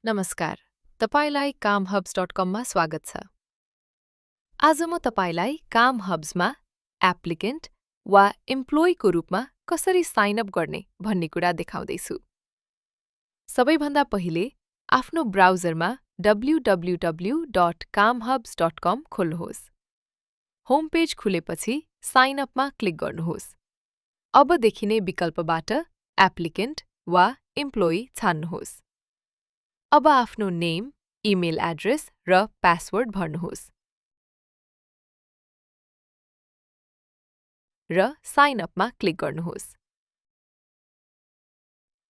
नमस्कार, तपाईलाई कामहब्स.com मा स्वागत छ। आज म तपाईलाई कामहब्समा एप्लिकेन्ट वा एम्प्लोयीको रूपमा कसरी साइन अप गर्ने भन्ने कुरा देखाउँदैछु। सबैभन्दा पहिले आफ्नो ब्राउजरमा www.kamhubs.com खोल्नुहोस्। होम पेज खुलेपछि साइन अपमा क्लिक गर्नुहोस्। अब देखिने विकल्पबाट एप्लिकेन्ट वा एम्प्लोयी छान्नुहोस्। अब आफ्नो नेम, इमेल एड्रेस र पासवर्ड भर्नुहोस् र साइन अपमा क्लिक गर्नुहोस्।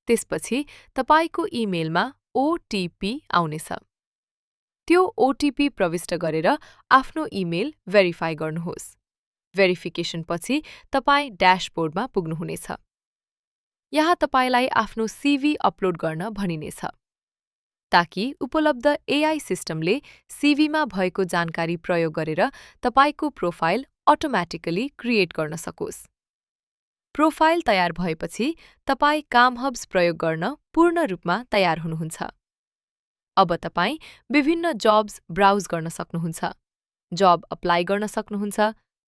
त्यसपछि तपाईको इमेलमा ओटिपी आउनेछ। त्यो ओटिपी प्रविष्ट गरेर आफ्नो इमेल भेरिफाई गर्नुहोस्। भेरिफिकेसन पछि तपाई ड्याशबोर्डमा पुग्नुहुनेछ। यहाँ तपाईलाई आफ्नो सिभी अपलोड गर्न भनिनेछ, ताकि उपलब्ध एआई सिस्टमले सिभीमा भएको जानकारी प्रयोग गरेर तपाईको प्रोफाइल अटोमेटिकली क्रिएट गर्न सकोस्। प्रोफाइल तयार भएपछि तपाई कामहब्स प्रयोग गर्न पूर्ण रूपमा तयार हुनुहुन्छ। अब तपाई विभिन्न जब्स ब्राउज गर्न सक्नुहुन्छ, जब अप्लाई गर्न सक्नुहुन्छ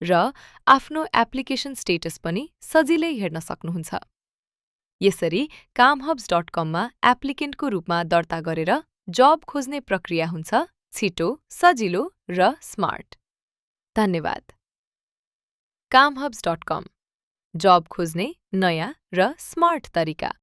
र आफ्नो एप्लिकेसन स्टेटस पनि सजिलै हेर्न सक्नुहुन्छ। यसरी कामहब्स.com मा एप्लिकेन्टको रूपमा दर्ता गरेर जब खोज्ने प्रक्रिया हुन्छ छिटो, सजिलो र स्मार्ट। धन्यवाद। कामहब्स.com जब खोज्ने नयाँ र स्मार्ट तरिका।